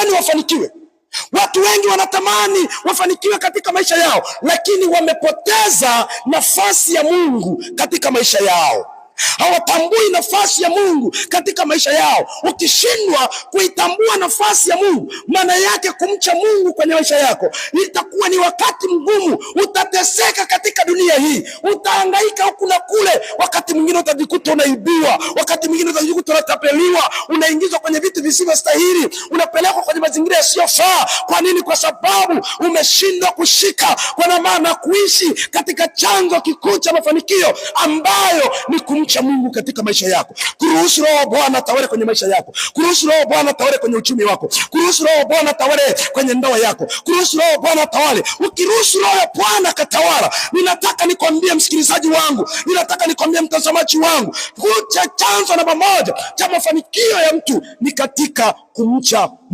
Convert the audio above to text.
wanatamani wafanikiwe. Watu wengi wanatamani wafanikiwe katika maisha yao, lakini wamepoteza nafasi ya Mungu katika maisha yao. Hawatambui nafasi ya Mungu katika maisha yao. Ukishindwa kuitambua nafasi ya Mungu, maana yake kumcha Mungu kwenye maisha yako itakuwa ni wakati mgumu. Utateseka katika dunia hii, utahangaika huku na kule. Wakati mwingine utajikuta unaibiwa, wakati mwingine utajikuta unatapeliwa, unaingizwa kwenye vitu visivyostahili, unapelekwa kwenye mazingira yasiyofaa. Kwa nini? Kwa sababu umeshindwa kushika kwa maana kuishi katika chanzo kikuu cha mafanikio ambayo ni kumcha Mungu katika maisha yako, kuruhusu Roho wa Bwana tawale kwenye maisha yako, kuruhusu Roho wa Bwana tawale kwenye uchumi wako, kuruhusu Roho wa Bwana tawale kwenye ndoa yako, kuruhusu Roho wa Bwana tawale. Ukiruhusu Roho ya Bwana katawala, ninataka nikwambie msikilizaji wangu, ninataka nikwambie mtazamaji wangu, kucha chanzo namba moja cha mafanikio ya mtu ni katika kumcha